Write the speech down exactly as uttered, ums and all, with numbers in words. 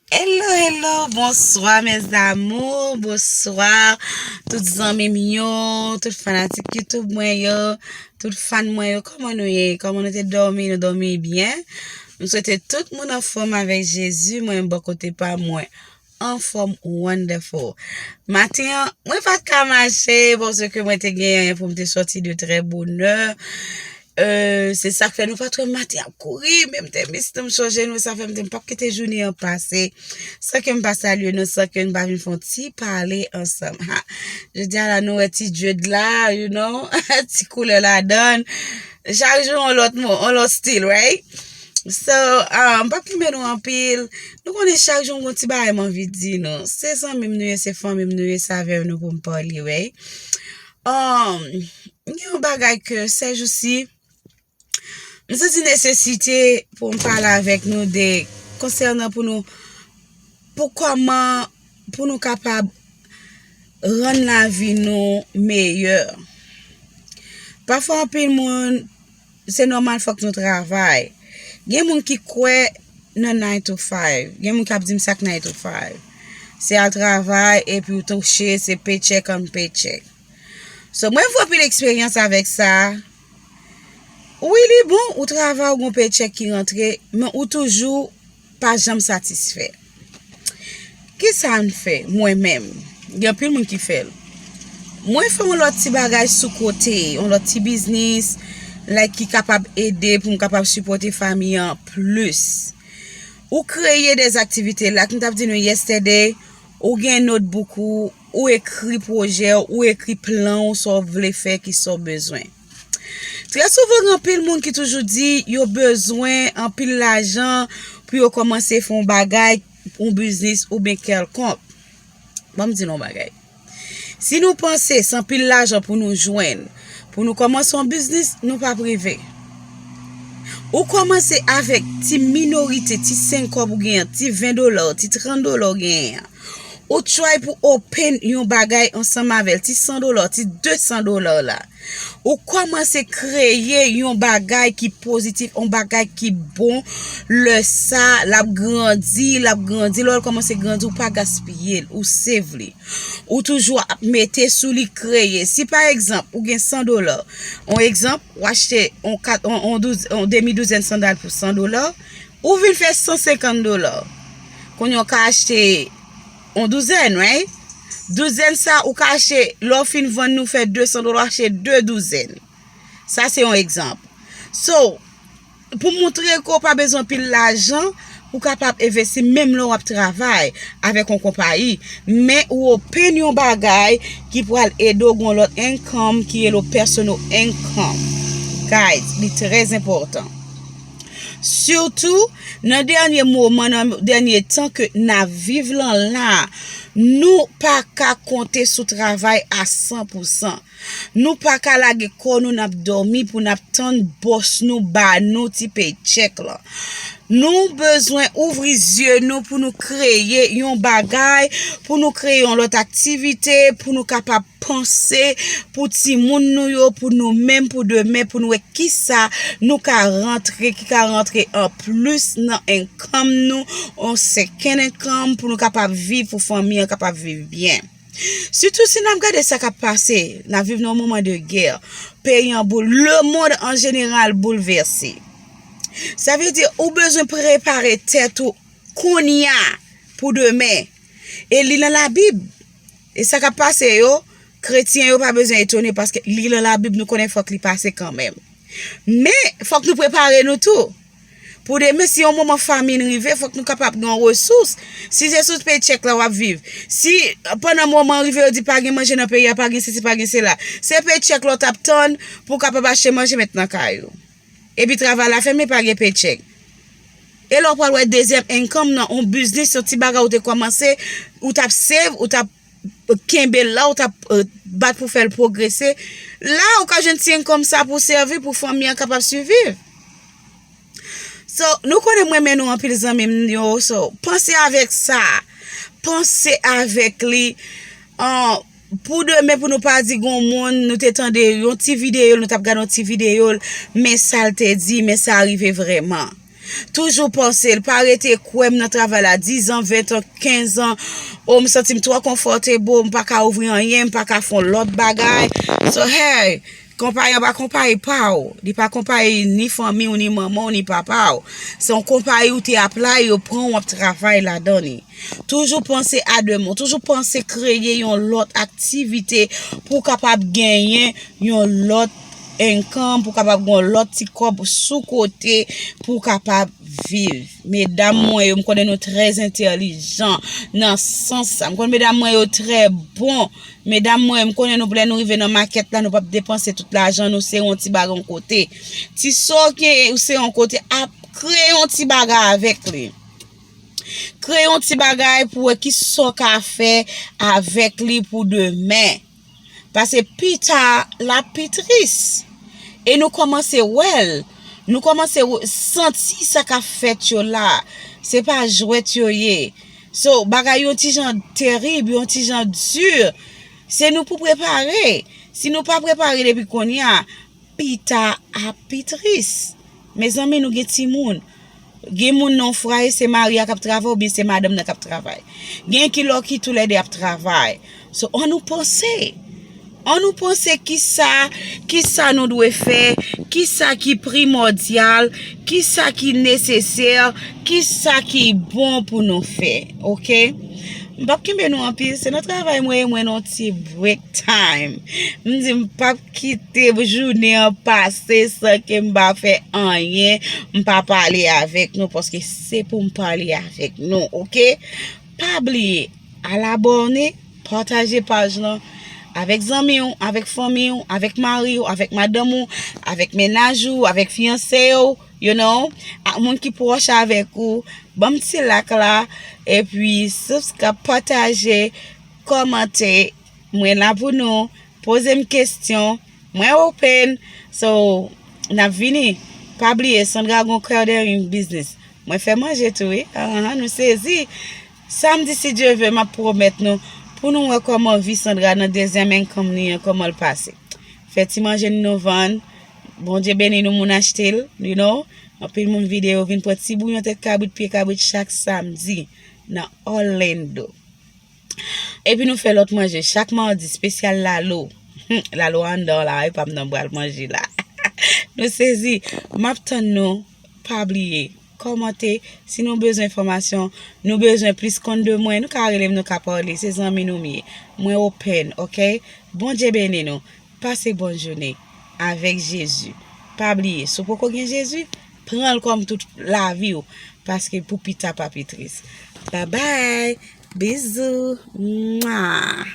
Hello, hello, bonswa mes amours, bonswa tout zanmi m yo, tout fanatik YouTube mwen yo, tout fan mwen yo, kòman nou ye? Kòman nou te dòmi? Nou dòmi byen? M swete tout moun anfòm avèk Jezi, mwen bò kote pa mwen anfòm wonderful. Maten an, mwen pa t ka mache paske mwen te gen pou m te sòti de trè bonè. Euh, se sa k fè nou pa t wè m maten ap kouri, men m te miss nou, m sonje nou, sa fè m te m p ap kite jounen an pase san ke m pa salye nou, san ke n pa vin fè yon ti pale ansanm. Ha, jodi a la nou wè ti dread la, you know, ti koulè ladan l. Chak jou yon lòt mo, yon lòt stil, right? So, ah, m p ap kenbe nou anpil. Nou konnen chak jou m gon ti bagay m anvi di nou. Se zanmi m nou ye, se fanmi m nou ye, se avè nou pou m pale, right? Um, gen yon bagay ke sèjousi, m santi nesesite pou m pale avèk nou de konsènan pou nou, pou kòman, pou nou kapab rann lavi nou meyè. Pafwa, anpil moun, se nòmal, fòk nou travay. Gen moun ki kwè nan nine to five. Gen moun k ap di m sa k nine to five. Se al travay epi w touche, se paycheck on paycheck. So, mwen fè anpil eksperyans avèk sa. Wi, li bon, ou travay, ou gon paycheck ki rantre, men ou toujou pa janm satisfè. Kisa m fè, mwen menm? Gen anpil moun ki fè l. Mwen fè yon lòt ti bagay sou kote, yon lòt ti biznis, like, ki kapab ede pou m kapab sipòte fanmi an plis. Ou kreye de aktivite, like m t ap di nou yesterday, ou gen notebook ou, ou ekri pwojè w, ou ekri plan w, sa w vle fè, kisa w bezwen. Trè souvan, gen anpil moun ki toujou di yo bezwen anpil lajan pou yo kòmanse fè yon bagay, yon biznis oubyen kèlkonk. Ban m di nou yon bagay. Si nou panse se anpil lajan pou nou jwenn, pou nou kòmanse yon biznis, nou p ap rive. Ou kòmanse avèk ti minorite, ti senk kòb ou genyen, ti ven dola, ti trant dola ou genyen an. Ou try pou open yon bagay ansanm avè l, ti san dola, ti de san dola la. Ou kòmanse kreye yon bagay ki pozitif, yon bagay ki bon. Lè sa, l ap grandi, l ap grandi. Lè l kòmanse grandi, ou pa gaspiye l, ou save li. Ou toujou ap mete sou li, kreye. Si pa egzanp, ou gen san dola, yon egzanp, ou achte yon kat, yon, yon douz, yon demi douzèn sandal pou san dola, ou vin fè san senkant dola. Kounye a ou ka achte yon douzèn, right? Douzèn sa, ou ka achte, lè w fin vann nou fè de san dola, ou achte de douzèn. Sa se yon egzanp. So, pou montre ke w pa bezwen anpil lajan, ou kapab envesti menm lè w ap travay avèk yon konpayi, men ou open yon bagay ki pral ede w gen yon lòt income ki rele personal income. Guys, li trè enpòtan. Sitou nan dènye moman, nan dènye tan ke n ap viv lan la, nou pa ka konte sou travay a san pou san. Nou pa ka lage kò nou n ap dòmi pou n ap tann bòs nou ba nou ti paycheck lan. Nou bezwen ouvri zye nou pou nou kreye yon bagay, pou nou kreye yon lòt aktivite, pou nou kapab panse pou timoun nou yo, pou nou menm, pou demen, pou nou wè kisa nou ka rantre, ki ka rantre an plis nan income nou, yon second income, pou nou kapab viv, pou fanmi an kapab viv byen. Sitou si n ap gade sa k ap pase, n ap viv nan yon moman de gè, peyi an boule, lemonn an jeneral boulvèse. Sa vle di, ou bezwen prepare tèt ou kounye a pou demen. E li nan Labib. E sa k ap pase yo, kretyen yo pa bezwen etone paske li nan Labib, nou konnen fòk li pase kanmenm. Men, fòk nou prepare nou tou. Pou demen, si yon moman famin rive, fòk nou kapab gen yon resous. Si se sou paycheck la w ap viv, si pandan moman an rive, yo di pa gen manje nan peyi a, pa gen sesi, pa gen sela, se paycheck la w t ap tann pou w kapab achte manje met nan kay ou. Epi travay la fèmen, pa gen paycheck. E lè w pral wè dezyèm income nan yon biznis, yon ti bagay ou te kòmanse, ou t ap save, ou t ap kenbe l la, ou t ap, euh, bat pou fè l pwogrese. La, ou ka jwenn ti income sa pou sèvi, pou fanmi an kapab siviv. So, nou konnen m renmen nou anpil, zanmi m yo. So, panse avèk sa. Panse avèk li. An, pou demen, pou nou pa di gon moun, nou te tande yon ti videyo, nou t ap gade yon ti videyo, men sa l te di, men sa rive vrèman. Toujou panse l, pa rete kwè m nan travay la, dizan, ventan, kenzan. O, m santi m twò konfòtebo, m pa ka ouvri anyen, m pa ka fè yon lòt bagay. So, hey, konpayi an pa konpayi pa w. Li pa konpayi ni fanmi w, ni manman w, ni papa w. Se yon konpayi ou te aplay, yo pran w ap travay ladan li. Toujou panse a demen, toujou panse kreye yon lòt aktivite pou w kapab genyen yon lòt income, pou w kapab gen yon lòt ti kòb sou kote, pou w kapab viv. Medam mwen yo, m konnen nou trè entèlijan nan sans sa. M konnen medam mwen yo trè bon. Medam mwen, m konnen nou, lè nou rive nan makèt la, nou p ap depanse tout lajan nou, se yon ti bagay yon kote. Ti sa w gen, se yon kote, ap kreye yon ti bagay avèk li. Kreye yon ti bagay pou wè ki sa w ka fè avèk li pou demen. Paske pita, l ap pi tris. E nou kòmanse wè l. Nou kòmanse w- santi sa k ap fèt yo la. Se pa jwèt yo ye. So, bagay yon ti jan terib, yon ti jan di. Se nou pou prepare. Si nou pa prepare depi kounye a, pita ap pi tris. Mezanmi, nou gen timoun. Gen moun nan yon fwaye, se mari a k ap travay oubyen se madanm nan k ap travay. Gen ki lòki toulède ap travay. So, ann nou panse. Ann nou panse kisa, kisa nou dwe fè, kisa ki primòdyal, kisa ki nesesè, kisa ki bon pou nou fè, oke? M p ap kenbe nou anpil, se nan travay mwen ye, mwen nan yon ti break time. M di m p ap kite jounen an pase san ke m pa fè anyen, m pa pale avèk nou, paske se pou m pale avèk nou, oke? Pa bliye, al abòne, pataje paj lan avèk zanmi w, avèk fanmi w, avèk mari w, avèk madanm ou, avèk mennaj ou, avèk fiyanse w, you know, ak moun ki pwòch avèk ou. Ban m ti like la, epi subscribe, pataje, kòmante. Mwen la pou nou. Poze m kesyon. Mwen open. So, n ap vini. Pa bliye, Sandra gon Cœur de Reine Business. Mwen fè manje tou, wi. Ahan, nou sezi. Samdi, si Dye ve, m ap pwomèt nou, pou nou wè kòman vi Sandra nan dezyèm income li an, kòman l pase. Fè ti manje n nou vann. Bondye beni nou, moun achte l, you know. Anpil moun vide yo vin pran ti bouyon tèt kabrit, pye kabrit chak samdi nan Orlando. Epi nou fè lòt manje chak madi, espesyal lalo. Lalo anndan la, e pa m nan pral manje la. Nou sezi, m ap tann nou, pa bliye, kòmante, si nou bezwen enfòmasyon, nou bezwen plis konn de mwen, nou ka rele m, nou ka pale, se zanmi nou m ye. Mwen open, oke? Bondye beni nou. Pase bòn jounen avèk Jezi. Pa bliye, si w poko gen Jezi, pran l kòm tout lavi w, paske pou pita pa pi tris. Babay, bizou, mwa.